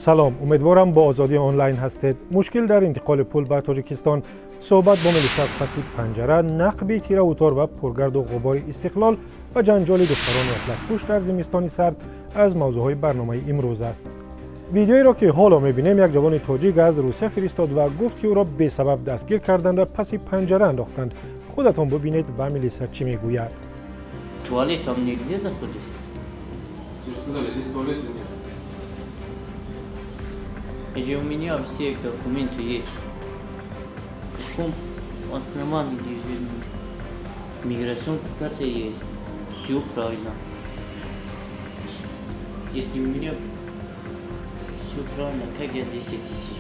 Салом, умедворам бо Озодӣ онлайн ҳастед. Мушкил дар интиқоли пул ба Тоҷикистон, суҳбат бо милиса аз паси панҷара, нақби тиравутор ва пургарду ғубори Истиқлол ва ҷанҷоли духтарони атласпӯш дар зимистони сард аз мавзӯъҳои барномаи имрӯз аст. Видеоеро ки ҳоло мебинем, як ҷавони тоҷик аз Русия фиристод ва гуфт, ки ӯро бесабаб дастгир карданд ва паси панҷара андохтанд. Худатон бубинед, ба милиса чӣ мегӯяд. Туалет там нигде заходит? Тебе сказали, здесь туалет нет. Же у меня все документы есть. В каком основании лежит миграционная карта есть? Все правильно. Если у меня все правильно, как я 10 тысяч?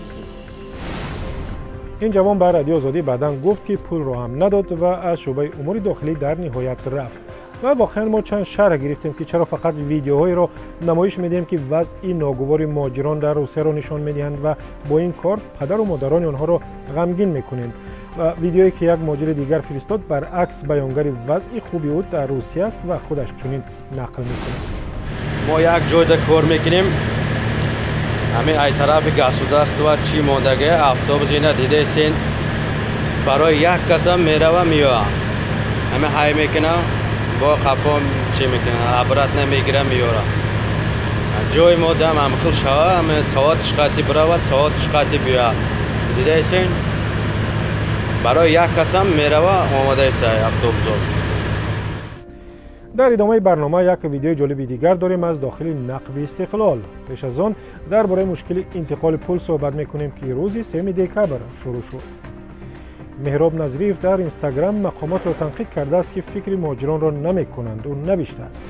Ин ҷавон ба Радио Озодӣ баъдан гуфт, ки пулро ҳам надод ва аз шӯъбаи умури дохилӣ дар ниҳоят рафт. Ва воқеан мо чанд шарҳ гирифтем, ки чаро фақат видеоҳоеро намоиш медиҳем, ки вазъи ногувори муҳоҷирон дар Русияро нишон медиҳанд ва бо ин кор падару модарони онҳоро ғамгин мекунем. Ва видеое, ки як муҳоҷири дигар фиристод, баръакс баёнгари вазъи хуби ӯ дар Русия аст ва худаш чунин нақл мекунад. Мо як ҷойда кор мекунем, ҳамин ай тарафи государства чӣ мондага, автобус ина дидесен, барои як касам мерава, меоя, ҳамин ҳай мекунам, бо қафо чӣ мекунам, обратно мегирам, меёрам. Ҷои мо дам ҳамхел шава, ҳамин соатш қати бирава, соатш қати биёя. Дидесен, барои як касам мерава, омадаеса автобусо. Дар идомаи барнома як видеои ҷолиби дигар дорем аз дохили нақби Истиқлол. Пеш аз он дар бораи мушкили интиқоли пул суҳбат мекунем, ки рӯзи 3 декабр шурӯъ шуд. Меҳроб Назриев дар Инстаграм мақомотро танқид кардааст, ки фикри муҳоҷиронро намекунанд. Ӯ навиштааст: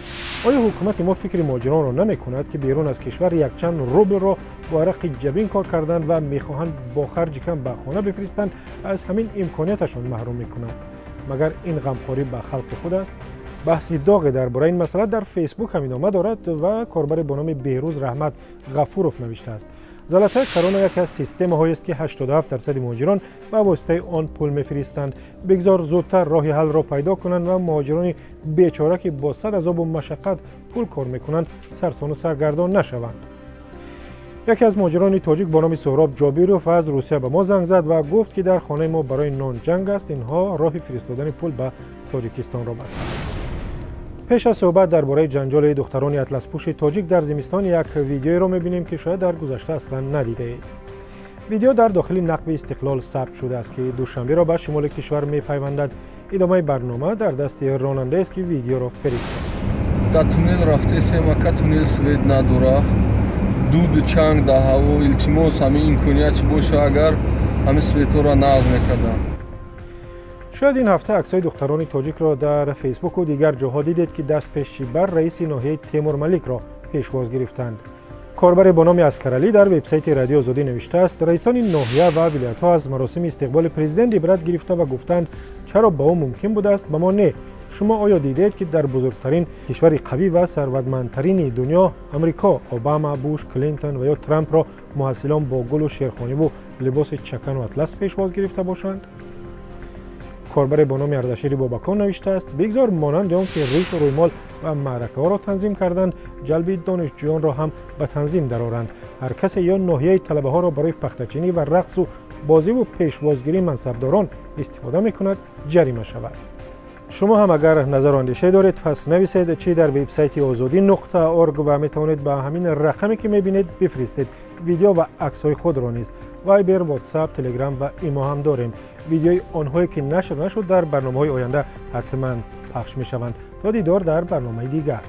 оё ҳукумати мо фикри муҳоҷиронро намекунад, ки берун аз кишвар якчанд рублро бо арақи ҷабин кор карданд ва мехоҳанд бо харҷи кам ба хона бифиристанд, аз ҳамин имконияташон маҳрум мекунанд? Магар ин ғамхорӣ ба халқи худ аст? Баҳси доғе дар бораи ин масъала дар Фейсбук ҳам идома дорад ва корбаре бо номи Беҳрӯз Раҳмат Ғафуров навиштааст: «Золотая корона яке аз системаҳоест, ки 87% муҳоҷирон ба воситаи он пул мефиристанд. Бигзор зудтар роҳи ҳаллро пайдо кунанд ва муҳоҷирони бечора, ки бо сад азобу машаққат пул кор мекунанд, сарсону саргардон нашаванд». Яке аз муҳоҷирони тоҷик бо номи Суҳроб Ҷобиров аз Русия ба мо занг зад ва гуфт, ки дар хонаи мо барои нон ҷанг аст, инҳо роҳи фиристодани пул ба Тоҷикистонро бастанд. Пеш аз суҳбат дар бораи ҷанҷоли духтарони атласпӯши тоҷик дар зимистон, як видеоеро мебинем, ки шояд дар гузашта аслан надидаед. Видео дар дохили нақби Истиқлол сабт шудааст, ки Душанберо ба шимоли кишвар мепайвандад. Идомаи барнома дар дасти ронандаест, ки видеоро фиристод. Дар туннел рафтесем, ака, туннел свет надора, дуду чанг дар ҳаво. Илтимос, ҳамин имконият чи боша, агар ҳамин светҳоро нағз мекардам. Шояд ин ҳафта аксҳои духтарони тоҷикро дар Фейсбуку дигар ҷоҳо дидед, ки даст пешчибар раиси ноҳияи Темурмаликро пешвоз гирифтанд. Корбаре бо номи Аскаралӣ дар вебсайти Радио Озодӣ навиштааст: раисони ноҳия ва вилоятҳо аз маросими истиқболи президент ибрат гирифта ва гуфтанд, чаро ба ӯ мумкин будааст, ба мо не? Шумо оё дидед, ки дар бузургтарин кишвари қавӣ ва сарватмандтарини дунё, Амрико, Обама, Буш, Клинтон ва ё Трампро муҳассилон бо гулу шерхониву либоси чакану атлас пешвоз гирифта бошанд? Корбаре бо номи Ардашири Бобакон навиштааст: бигзор монанди он ки ришу рӯймол ва маъракаҳоро танзим карданд, ҷалби донишҷӯёнро ҳам ба танзим дароранд. Ҳар касе ё ноҳияи талабаҳоро барои пахтачинӣ ва рақсу бозиву пешвозгирии мансабдорон истифода мекунад, ҷарима шавад. Шумо ҳам агар назару андеше доред, пас нависед чи дар вебсайти озодӣ.орг ва метавонед ба ҳамин рақаме, ки мебинед, бифиристед видео ва аксҳои худро низ. Вайбер, Ватсап, Телеграм ва Имо ҳам дорем. Видеои онҳое, ки нашр нашуд, дар барномаҳои оянда ҳатман пахш мешаванд. То дидор дар барномаи дигар.